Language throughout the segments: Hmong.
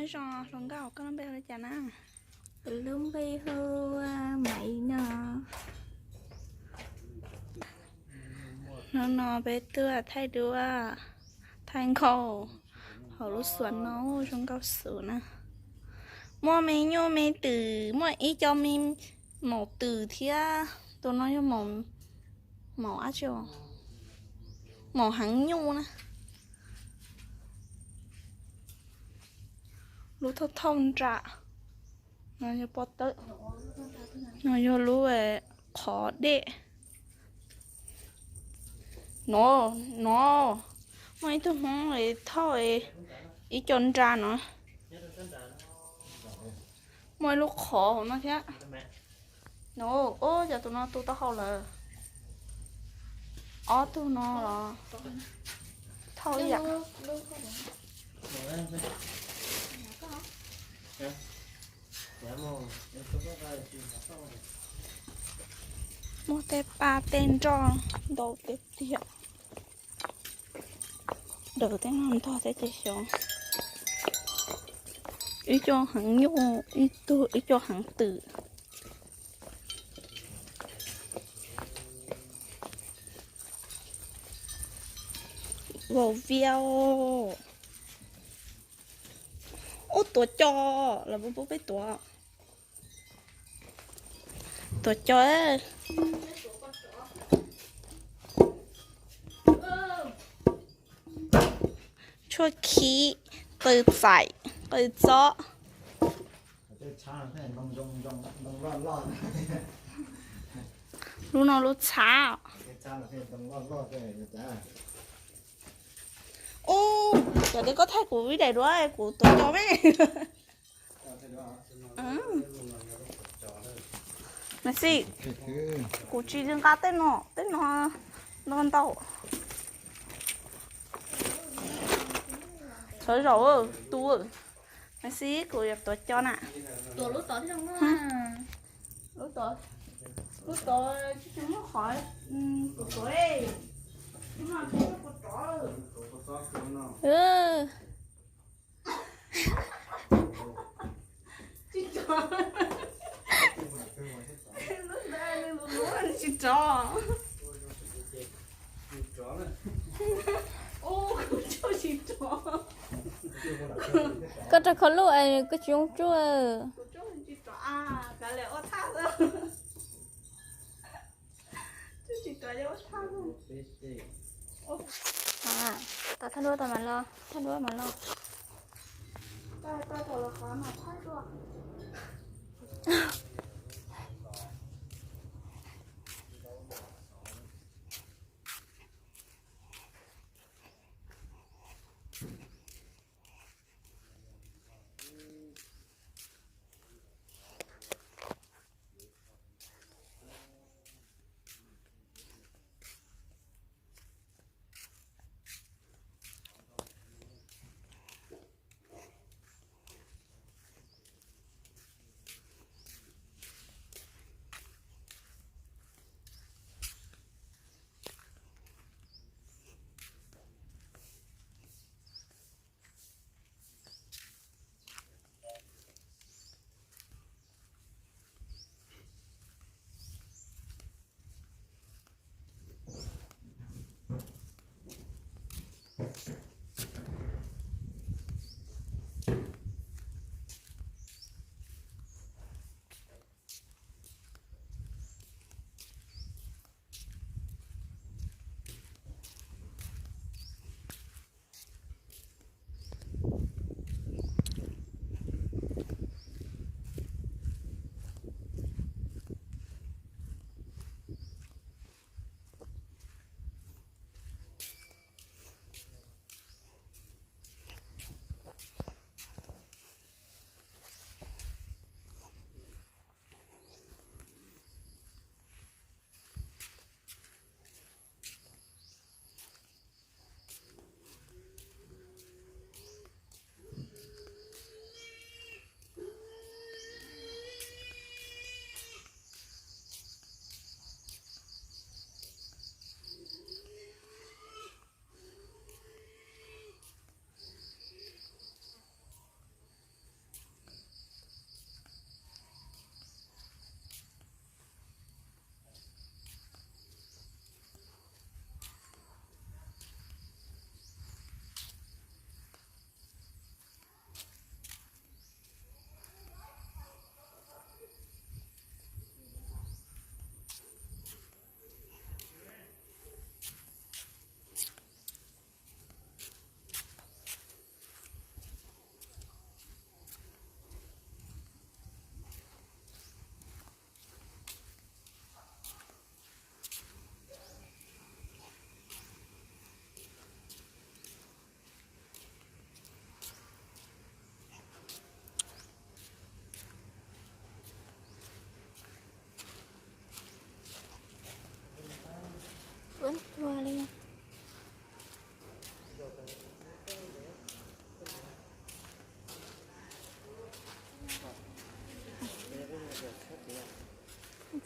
Zoo, hluas nkauj, koj lub npe hu li cas na? Kuv lub npe hu Maiv no. Hnub no peb tuaj thaij duab, thaij nkauj hauv lub xuas no zoo nkauj xwb na. Muaj me nyuj me twm, muaj ib co me maum twm thiab. Tus no yog maum, maum dab tsi, maum heev nyuj na. Lub thauj thauj nra. No yog pob tawb. No yog lub qhov dej. No, no, muaj ib tug Hmoob thauj ib co nra no. Muaj ib lub qhov hauv no thiab. No, ub, cov tus no tu tau hau lawm. Ob tug no los thauj ib yam. Muaj tej paj tej nroj ntau tiag tiag. Daws tej no ntog thiab ces xyov. Ib co heev nyuj, ib tug, ib co heev twm. Vau viau. Ub, tuav cos, lawv pub peb tuav. Tuav cos. Tshuaj khib, qws txaim, qws txob. Lub no lub txhab. Ub, cov tias koj thaij kuv ib daim duab kuv tuav cos me. Mas xij, kuv tsis nqa tej no, tej no ntau ntau. Sawv zaum tu. Mas xij, kuv yuav tuav cos na. Tuav lub tod thiaj zoo na. Lub tod, lub tod tsis muaj qhov tuav tuav. Lub no tsis muaj kua rov. Tsis rov. Lub ntawd nws lus lus tsis rov. Ub, kuv tsuj tsis rov. Koj rau khov luj es koj tsis zoo tsuj. Kuv tsuj tsis rov a, kav liam ua thaj xwb. Tsuj tsis rov yuav ua thaj xwb. Tau thaj duab tau mas los, thaj duab mas los. Tau, tau, tau los qhov mas thaj duab.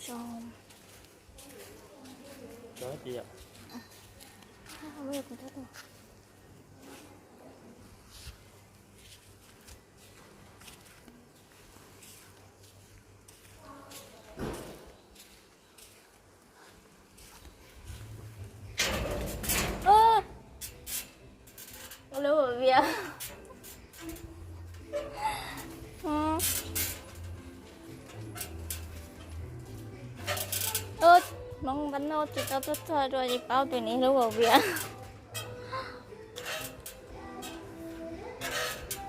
Tso. Lub vias. Hmoob npab noj tsis tau tuaj txog dua tsis paub tias nws lub vias.